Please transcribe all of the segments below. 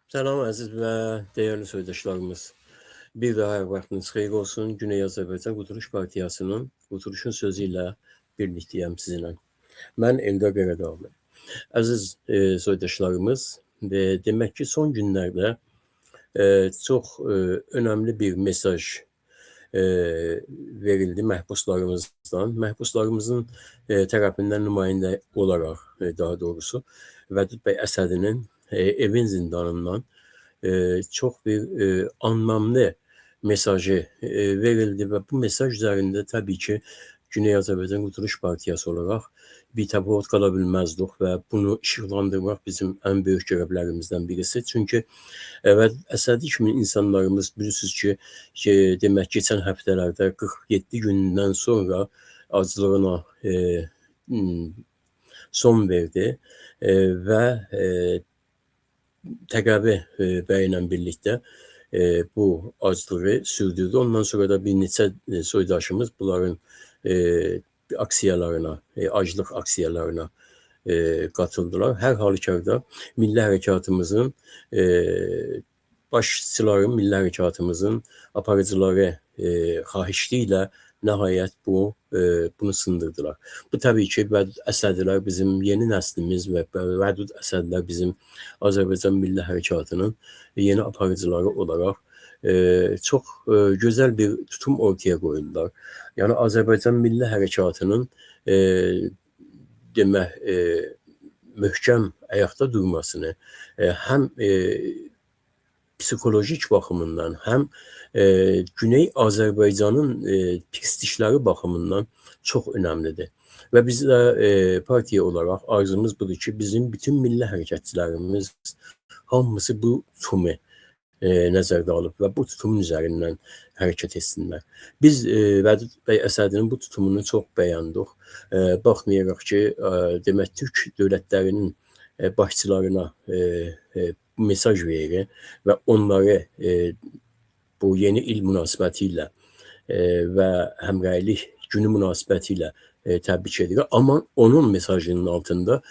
Salam əziz və dəyərli soydaşlarımız. Bir daha hər vaxtınız xeyir olsun. Güney Azərbaycan Qurtuluş Partiyasının Qurtuluşun sözü ilə birlikdəyəm sizinlə. Mən Eldar Qaradağlı. Əziz soydaşlarımız, demək ki, son günlərdə çox önəmli bir mesaj verildi məhbuslarımızdan. Məhbuslarımızın tərəfindən nümayəndə olaraq, daha doğrusu, Vədud bəy Əsədinin Evin zindanından çox bir anlamlı mesajı verildi və bu mesaj üzərində təbii ki, Güney Azərbaycan Qurtuluş Partiyası olaraq bitəfavut qala bilməzdik və bunu işıqlandırmaq bizim ən böyük görevlərimizdən birisi. Çünki və Əsədi kimi insanlarımız bilirsiniz ki, demək keçən həftələrdə 47 gündən sonra aclığına son verdi və Təqəvi bəylə birlikdə bu aclığı sürdürdü. Ondan sonra da bir neçə soydaşımız bunların aksiyalarına, aclıq aksiyalarına qatıldılar. Hər halükarda milli hərəkatımızın başçıları, milli hərəkatımızın aparıcıları xahişli ilə nəhayət bunu sındırdılar. Bu təbii ki, Vədud Əsədilər bizim yeni nəslimiz və Vədud Əsədilər bizim Azərbaycan Milli Hərəkatının yeni aparıcıları olaraq çox gözəl bir tutum ortaya qoydular. Yəni Azərbaycan Milli Hərəkatının demək möhkəm ayaqda durmasını həm psixolojik baxımından, həm Güney Azərbaycanın prestijləri baxımından çox önəmlidir. Və biz də partiya olaraq arzumuz budur ki, bizim bütün milli hərəkətçilərimiz hamısı bu tutumu nəzərdə alıb və bu tutumun üzərindən hərəkət etsinlər. Biz Vədud bəy Əsədinin bu tutumunu çox bəyəndik. Baxmayaraq ki, demək Türk dövlətlərinin başçılarına mesaj verir və onları bu yeni il münasibəti ilə və həmrəylik günü münasibəti ilə təbrik edir. Amma onun mesajının altında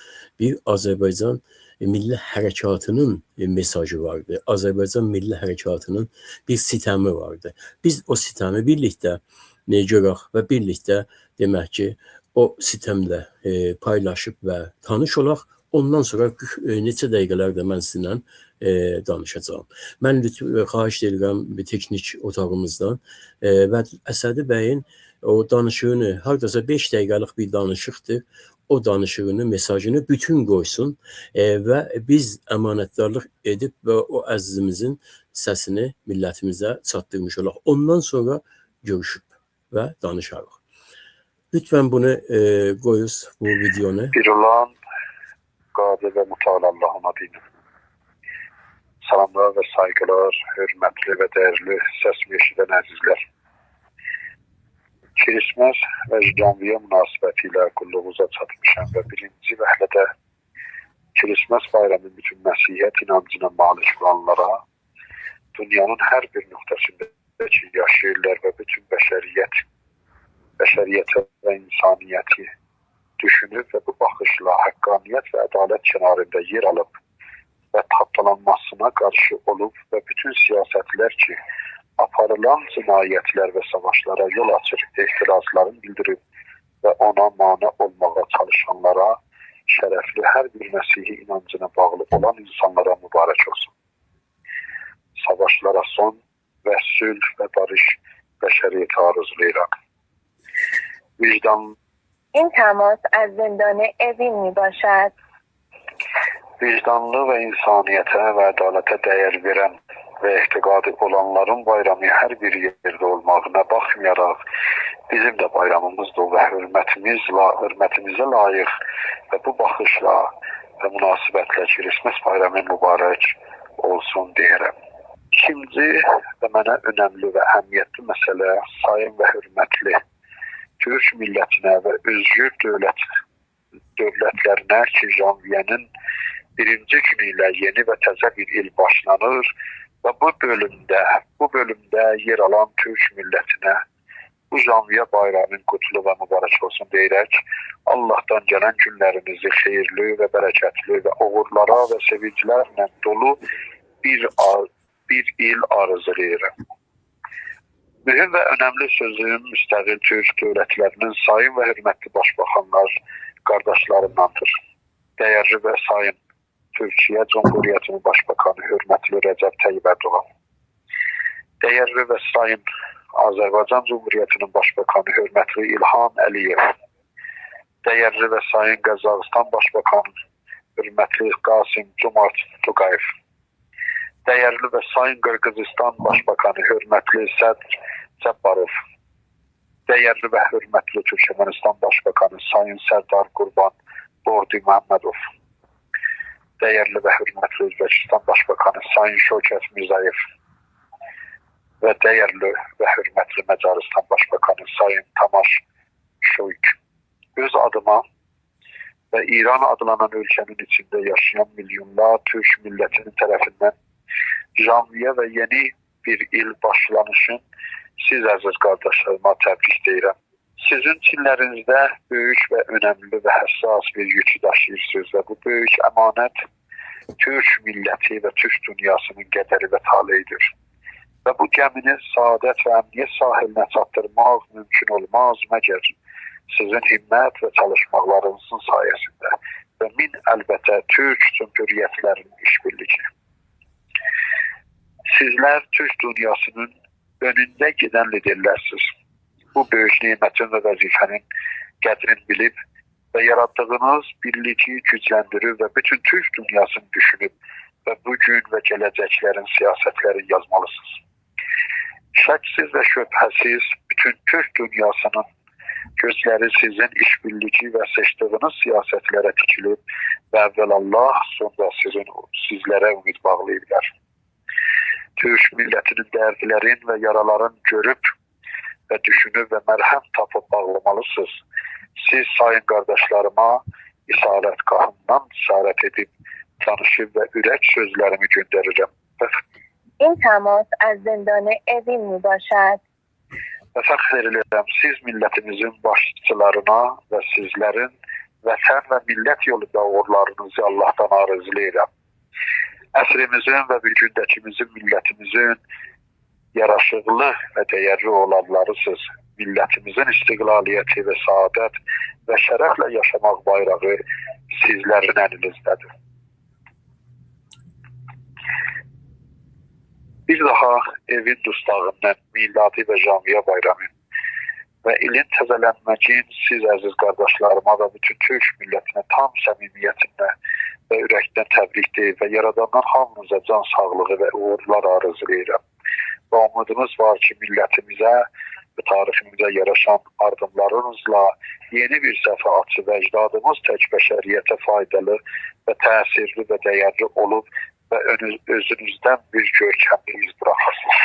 bir Azərbaycan Milli Hərəkatının mesajı vardı. Azərbaycan Milli Hərəkatının bir sitəmi vardı. Biz o sitəmi birlikdə görək və birlikdə demək ki, o sitəmlə paylaşıb və tanış olaq. Ondan sonra neçə dəqiqələrdə mən sizinlə danışacağam. Mən xahiş edirəm bir texnik otağımızdan və Əsədi bəyin o danışığını, hardasa 5 dəqiqəlik bir danışıqdır. O danışığını, mesajını bütün qoysun və biz əmanətdarlıq edib və o əzizimizin səsini millətimizə çatdırmış olaq. Ondan sonra görüşüb və danışarıq. Lütfən bunu qoyuz, bu videonu. Bir olan Qadir və Müteal Allahın adıyla. Salamlar və saygılar, hörmətli və dəyərli səsimi eşidən əzizlər. Christmas və Janviye münasibəti ilə qulluğuza çatmışam və birinci vəhlədə Christmas bayramı bütün Məsihiyyət inancına malik olanlara, dünyanın hər bir nöqtəsində ki, yaşayırlar və bütün bəşəriyyətə və insaniyyəti düşünür və bu baxışla həqqaniyyət və ədalət kənarında yer alıb və tapdalanmasına qarşı olub və bütün siyasətlər ki, aparılan cinayətlər və savaşlara yol açır, ehtirasların bildirib və ona mane olmağa çalışanlara, şərəfli hər bir Məsihi inancına bağlı olan insanlara mübarək olsun. Savaşlara son və sülh və barış bəşəriyyətə arzulayıram. Vicdan این تماس از زندان اوین می باشد. Vicdanlı və insaniyyətə və ədalətə dəyər verən və etiqadı olanların bayramı hər bir yerdə olmağına baxmayaraq bizim də bayramımızdır və hörmətimizə layiq və bu baxışla və münasibətlə Christmas bayramı mübarək olsun deyirəm. İkinci və mənə önəmli və əhəmiyyətli məsələ sayın və hörmətli Türk millətinə və özgür dövlətlərinə ki, janviyenin birinci günü ilə yeni və təzə bir il başlanır və bu bölümdə yer alan Türk millətinə bu janviye bayramın qutlu və mübarək olsun deyərək Allahdan gələn günlərinizi xeyirli və bərəkətli və uğurlara və sevinclərlə dolu bir il arzulayıram. Mühüm və önəmli sözüm müstəqil Türk dövlətlərinin sayın və hörmətli başbakanlar qardaşlarımdandır. Dəyərli və sayın Türkiyə Cumhuriyyətinin Başbakanı hörmətli Rəcəb Tayyip Erdoğan. Dəyərli və sayın Azərbaycan Cumhuriyyətinin Başbakanı hörmətli İlham Əliyev. Dəyərli və sayın Qazaxıstan Başbakanı hörmətli Qasım Cumart Toqayev. Dəyərli və sayın Qırğızistan Başbakanı hörmətli Sədr Cabbarov. Dəyərli və hörmətli Türkmənistan Başbakanı sayın Sərdar Qurban Bordi Məhəmmədov. Dəyərli və hörmətli Özbəkistan Başbakanı sayın Şövkət Mirzayev və dəyərli və hörmətli Macaristan Başbakanı sayın Tamaş Şoyk. Öz adıma və İran adlanan ölkənin içində yaşayan milyonlar Türk millətinin tərəfindən janviye və yeni bir il başlanışın siz əziz qardaşlarıma təbrik deyirəm. Sizin çinlərinizdə böyük və önəmli və həssas bir yükü daşıyırsınız və bu böyük əmanət Türk milləti və Türk dünyasının qədəri və taleyidir. Və bu gəmini saadət və əmniyyət sahilinə çatdırmaq mümkün olmaz məgər sizin himmət və çalışmaqlarınızın sayəsində və min əlbəttə Türk cümhuriyyətlərinin işbirliyi. Sizlər Türk dünyasının önündə gedən liderlərsiniz. Bu böyük nemətin və vəzifənin qədrini bilib və yaratdığınız birliyi gücləndirib və bütün Türk dünyasını düşünüb və bugün və gələcəklərin siyasətləri yazmalısınız. Şəksiz və şübhəsiz bütün Türk dünyasının gözləri sizin işbirliyi və seçdiyiniz siyasətlərə tikilib və əvvəl Allah, sonra sizlərə ümid bağlayıblar. Türk millətinin dərdlərin və yaraların görüb və düşünüb və mərhəm tapıb bağlamalısınız. Siz sayın qardaşlarıma isarətgahından isarət edib, danışıb və ürək sözlərimi göndərirəm. این تماس از زندان اوین می باشد. Və fəxr edirəm siz millətimizin başçılarına və sizlərin vətən və millət yolunda uğurlarınızı Allahdan arzulayıram. Əsrimizin və bir gündəkimizin, millətimizin yaraşıqlı və dəyərli olanlarısınız. Millətimizin istiqlaliyyəti və saadət və şərəflə yaşamaq bayrağı sizlərin əlinizdədir. Bir daha evin dustağından miladi və camiyə bayramı və ilin təzələnməkin siz əziz qardaşlarıma və bütün Türk millətinə tam səmimiyyətimlə və ürəkdən təbrik deyir və Yaradandan hamınıza can sağlığı və uğurlar arzulayıram. Və umudumuz var ki, millətimizə və tariximizə yaraşan addımlarınızla yeni bir səhifə açıb əcdadımız tək bəşəriyyətə faydalı və təsirli və dəyərli olub və özünüzdən bir görkəmli iz buraxırsınız.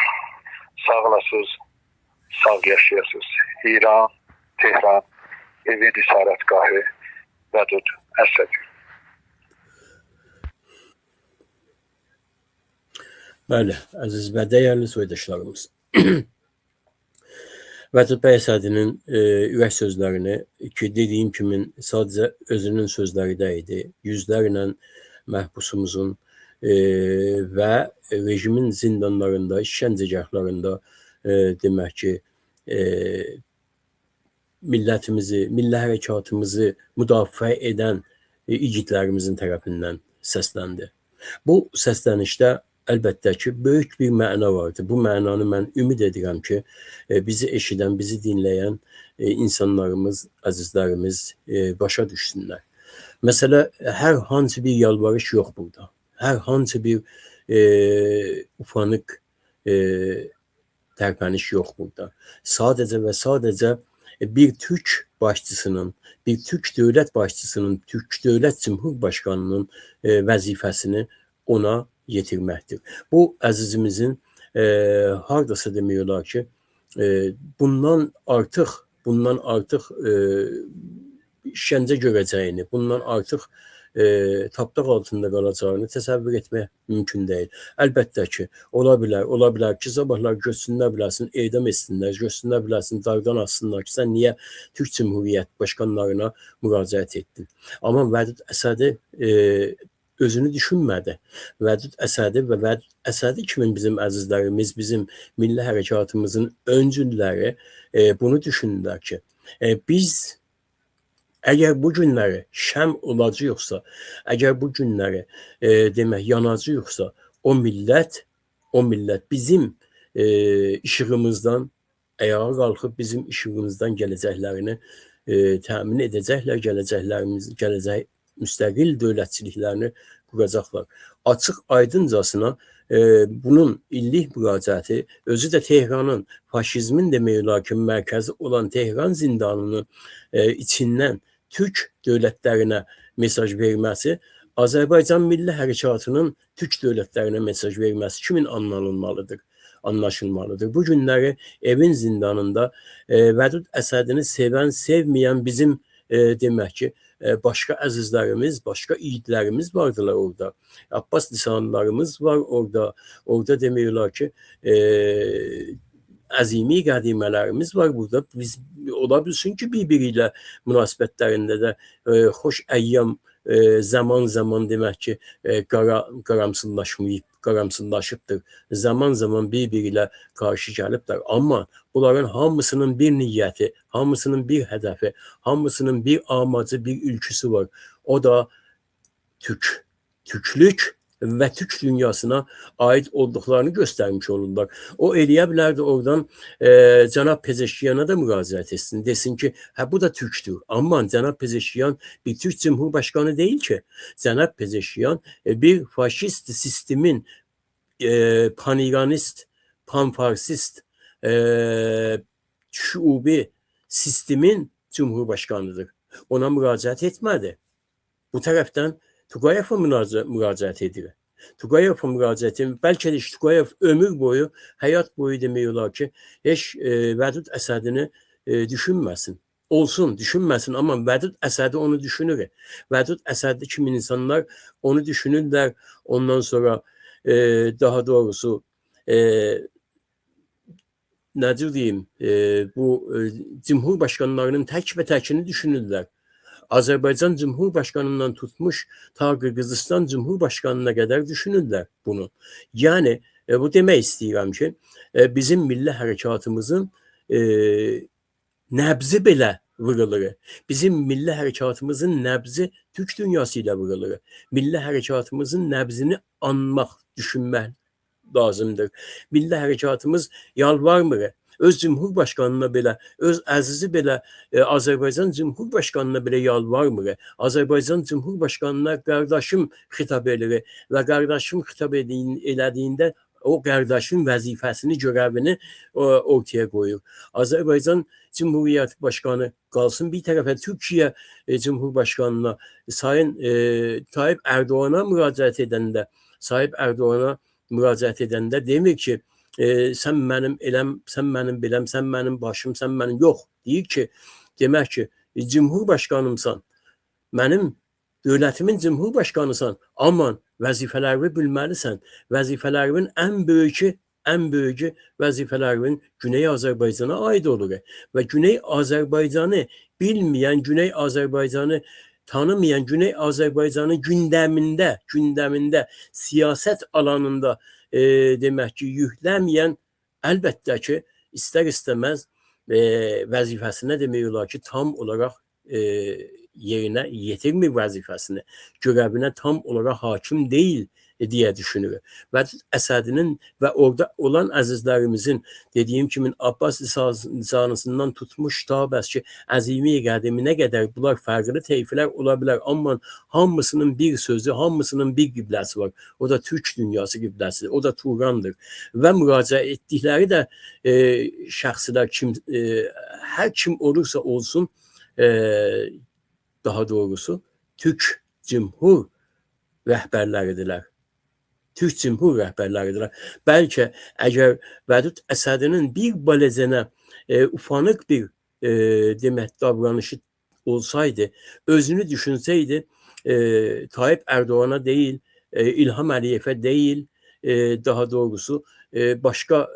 Sağ olasınız, sağ yaşayasınız. İran, Tehran, Evin İsarətgahı, Vədud Əsədi. Bəli, əziz və dəyərli soydaşlarımız. Vədud bəy Əsədinin ürək sözlərini ki, dediyim kimi sadəcə özünün sözləri də idi. Yüzlərlə məhbusumuzun və rejimin zindanlarında, işgəncəgahlarında demək ki, millətimizi, milli hərəkatımızı müdafiə edən igidlərimizin tərəfindən səsləndi. Bu səslənişdə əlbəttə ki, böyük bir məna vardır. Bu mənanı mən ümid edirəm ki, bizi eşidən, bizi dinləyən insanlarımız, əzizlərimiz başa düşsünlər. Məsələ, hər hansı bir yalvarış yox burada. Hər hansı bir ufanıq tərpəniş yox burada. Sadəcə və sadəcə bir Türk başçısının, bir Türk dövlət başçısının, Türk dövlət cumhurbaşqanının vəzifəsini ona yetirməkdir. Bu əzizimizin hardasa demək olar ki, bundan artıq işgəncə görəcəyini, bundan artıq tapdaq altında qalacağını təsəvvür etmək mümkün deyil. Əlbəttə ki, ola bilər ki, sabahlar görsünlər bilərsin, edam etsinlər, görsünlər bilərsin, dardan assınlar ki, sən niyə Türk Cumhuriyyət başqanlarına müraciət etdin? Amma Vədud Əsədi özünü düşünmədi. Vədud Əsədi və Vədud Əsədi kimin bizim əzizlərimiz, bizim milli hərəkatımızın öncülləri bunu düşündülər ki, biz əgər bu günləri şəm olacaqsa, əgər bu günləri demək yanacaqsa, o millət bizim işığımızdan ayağa qalxıb bizim işığımızdan gələcəklərini təmin edəcəklər, gələcək müstəqil dövlətçiliklərini quracaqlar. Açıq aydıncasına bunun illik müraciəti, özü də Tehranın, faşizmin demək olar ki, mərkəzi olan Tehran zindanının içindən Türk dövlətlərinə mesaj verməsi, Azərbaycan Milli Hərəkatının Türk dövlətlərinə mesaj verməsi kimin anlanılmalıdır, anlaşılmalıdır. Bu günləri Evin zindanında Vədud Əsədini sevən, sevməyən bizim demək ki, başqa əzizlərimiz, başqa yiğidlərimiz vardılar orada. Abbas lisanlarımız var orada. Orada demək olar ki, əzimi qədimələrimiz var burada. Biz ola bilsin ki, bir-biri ilə münasibətlərində də xoş əyyam zaman-zaman demək ki, qaramsızlaşmayıb, qaramsızlaşıbdır. Zaman-zaman bir-biri ilə qarşı gəliblər. Amma bunların hamısının bir niyyəti, hamısının bir hədəfi, hamısının bir amacı, bir ülküsü var. O da Türk, Türklük və Türk dünyasına aid olduqlarını göstərmiş olurlar. O eləyə bilərdi oradan cənab Pezeşkiyana da müraciət etsin. Desin ki, hə bu da Türkdür. Amma cənab Pezeşkiyan bir Türk Cumhurbaşqanı deyil ki. Cənab Pezeşkiyan bir faşist sistemin paniranist, panfarsist, şubi sistemin Cumhurbaşqanıdır. Ona müraciət etmədi. Bu tərəfdən Tuqayeva müraciət edir. Tuqayeva müraciət edir. Bəlkə də Tuqayev ömür boyu, həyat boyu demək olar ki, heç Vədud Əsədini düşünməsin. Olsun, düşünməsin, amma Vədud Əsədi onu düşünür. Vədud Əsədi kimi insanlar onu düşünürlər. Ondan sonra daha doğrusu necə deyim, bu cumhurbaşqanlarının tək və təkini düşünürlər. Azərbaycan Cumhurbaşqanından tutmuş ta Qırğızistan Cumhurbaşqanına qədər düşünürlər bunu. Yəni bu demək istəyirəm ki, bizim milli hərəkatımızın nəbzi belə vurulur. Bizim milli hərəkatımızın nəbzi Türk dünyası ilə vurulur. Milli hərəkatımızın nəbzini anmaq, düşünmək lazımdır. Milli hərəkatımız yalvarmır. Öz Cumhurbaşqanına belə, öz əzizi belə, Azərbaycan Cumhurbaşqanına belə yalvarmır. Azərbaycan Cumhurbaşqanına qardaşım xitab edir və qardaşım xitab elədiyində o qardaşın vəzifəsini, görevini ortaya qoyur. Azərbaycan Cumhuriyyəti Başqanı qalsın bir tərəfə, Türkiyə Cumhurbaşqanına, Sayın Tayyip Erdoğan'a müraciət edəndə, Sayın Erdoğan'a müraciət edəndə demir ki, sən mənim eləm, sən mənim beləm, sən mənim başım, sən mənim, yox. Deyir ki, demək ki, Cumhurbaşqanımsan, mənim dövlətimin Cumhurbaşqanısan, aman vəzifələrimi bilməlisən. Vəzifələrimin ən böyüyü vəzifələrimin Güney Azərbaycana aid olur. Və Güney Azərbaycanı bilməyən, Güney Azərbaycanı tanımayan, Güney Azərbaycanı gündəmində, siyasət alanında demək ki, yükləməyən, əlbəttə ki, istər-istəməz vəzifəsinə demək olar ki, tam olaraq yerinə yetirmir vəzifəsini, görəvinə tam olaraq hakim deyil deyə düşünür. Və Əsədinin və orada olan əzizlərimizin, dediyim kimi Abbas lisanısından tutmuş ta bəs ki, əzimi qədiminə qədər bunlar fərqli teyflər ola bilər, amma hamısının bir sözü, hamısının bir qibləsi var. O da Türk dünyası qibləsidir, o da Turandır. Və müraciət etdikləri də şəxslər kim, hər kim olursa olsun, daha doğrusu Türk Cumhur rəhbərləridirlər. Türk Cumhur rəhbərləridirlər. Bəlkə əgər Vədud Əsədinin bir baləcənə ufanıq bir demək davranışı olsaydı, özünü düşünsəydi, Tayyip Erdoğan'a deyil, İlham Əliyevə deyil, daha doğrusu başqa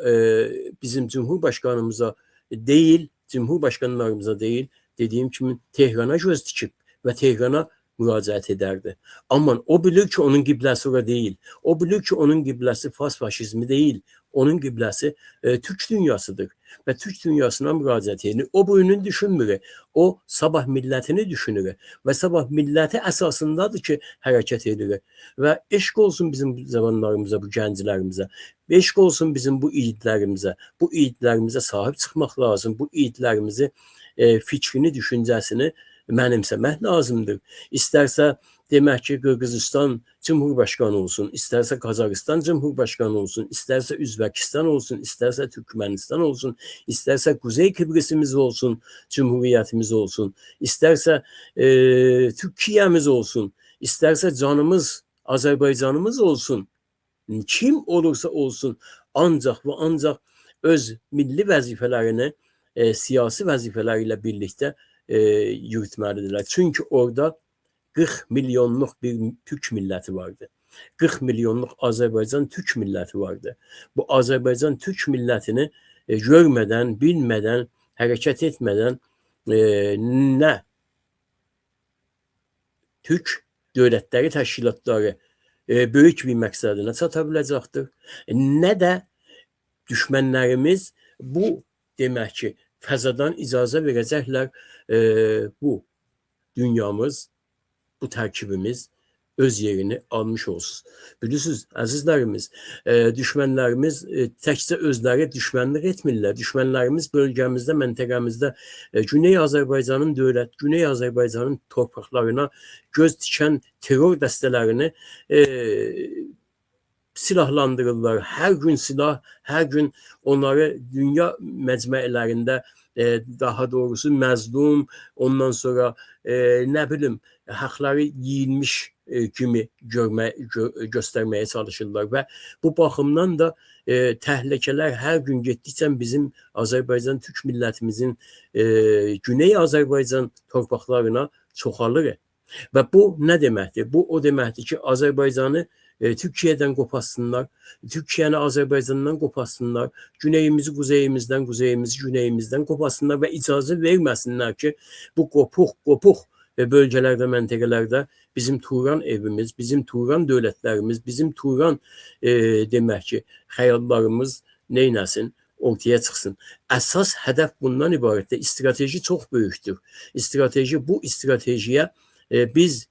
bizim Cumhurbaşqanımıza deyil, Cumhurbaşqanlarımıza deyil, dediyim kimi Tehrana göz tikib və Tehrana müraciət edərdi. Amma o bilir ki, onun qibləsi ora deyil. O bilir ki, onun qibləsi fars faşizmi deyil. Onun qibləsi Türk dünyasıdır və Türk dünyasına müraciət edir. O bugünü düşünmür. O sabah millətini düşünür və sabah milləti əsasındadır ki, hərəkət edir. Və eşq olsun bizim zamanlarımıza, bu gənclərimizə. Eşq olsun bizim bu iidlərimizə. Bu iidlərimizə sahib çıxmaq lazım. Bu iidlərimizi fikrini, düşüncəsini mənimsəmək lazımdır. İstərsə demək ki, Qırğızistan Cumhurbaşqanı olsun, istərsə Qazaxıstan Cumhurbaşqanı olsun, istərsə Üzbəkistan olsun, istərsə Türkmənistan olsun, istərsə Kuzey Kıbrısimiz olsun, Cumhuriyyətimiz olsun, istərsə Türkiyəmiz olsun, istərsə canımız Azərbaycanımız olsun. Kim olursa olsun, ancaq və ancaq öz milli vəzifələrini siyasi vəzifələri ilə birlikdə yürütməlidirlər. Çünki orada 40 milyonluq bir Türk milləti vardı. 40 milyonluq Azərbaycan Türk milləti vardı. Bu Azərbaycan Türk millətini görmədən, bilmədən, hərəkət etmədən nə Türk dövlətləri təşkilatları böyük bir məqsədinə çata biləcəkdir. Nə də düşmənlərimiz bu demək ki, fəzadan icazə verəcəklər bu dünyamız, bu tərkibimiz öz yerini almış olsun. Bilirsiniz, əzizlərimiz, düşmənlərimiz təkcə özləri düşmənlik etmirlər. Düşmənlərimiz bölgəmizdə, məntəqəmizdə Güney Azərbaycanın dövlət, Güney Azərbaycanın torpaqlarına göz dikən terror dəstələrini silahlandırırlar. Hər gün silah, hər gün onları dünya məcmələrində daha doğrusu məzlum, ondan sonra nə bilim haqları yeyilmiş kimi göstərməyə çalışırlar və bu baxımdan da təhlükələr hər gün getdikcə bizim Azərbaycan Türk millətimizin Güney Azərbaycan torpaqlarına çoxalır. Və bu nə deməkdir? Bu o deməkdir ki, Azərbaycanı Türkiyədən qoparsınlar, Türkiyəni Azərbaycandan qoparsınlar, güneyimizi quzeyimizdən, quzeyimizi güneyimizdən qoparsınlar və icazə verməsinlər ki, bu qopuq bölgələrdə, məntəqələrdə bizim Turan evimiz, bizim Turan dövlətlərimiz, bizim Turan demək ki, xəyallarımız neynəsin? Ortaya çıxsın. Əsas hədəf bundan ibarətdir. İstrateji çox böyükdür. İstrateji, bu stratejiyə biz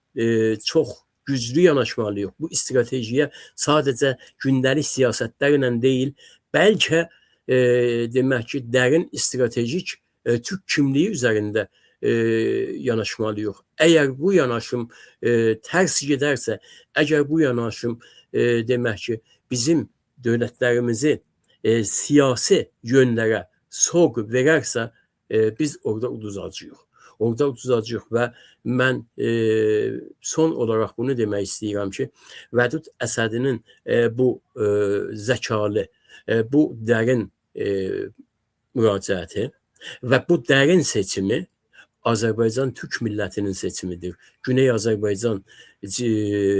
çox güclü yanaşmalıyıq. Bu stratejiyə sadəcə gündəlik siyasətlərlə deyil, bəlkə demək ki, dərin stratejik Türk kimliyi üzərində yanaşmalıyıq. Əgər bu yanaşım tərs gedərsə, əgər bu yanaşım demək ki, bizim dövlətlərimizi siyasi yönlərə soq verərsə, biz orada uduzacağıq. Orada uduzacağıq və mən son olaraq bunu demək istəyirəm ki, Vədud Əsədinin bu zəkalı, bu dərin müraciəti və bu dərin seçimi Azərbaycan Türk millətinin seçimidir. Güney Azərbaycan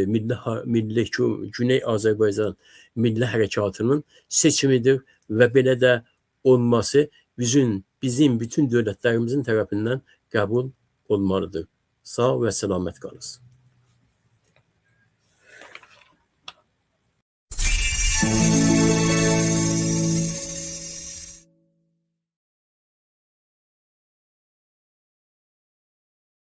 milli Güney Azərbaycan Milli Hərəkatının seçimidir və belə də olması bizim bütün dövlətlərimizin tərəfindən qəbul olmalıdır. Sağ və səlamət qalınız.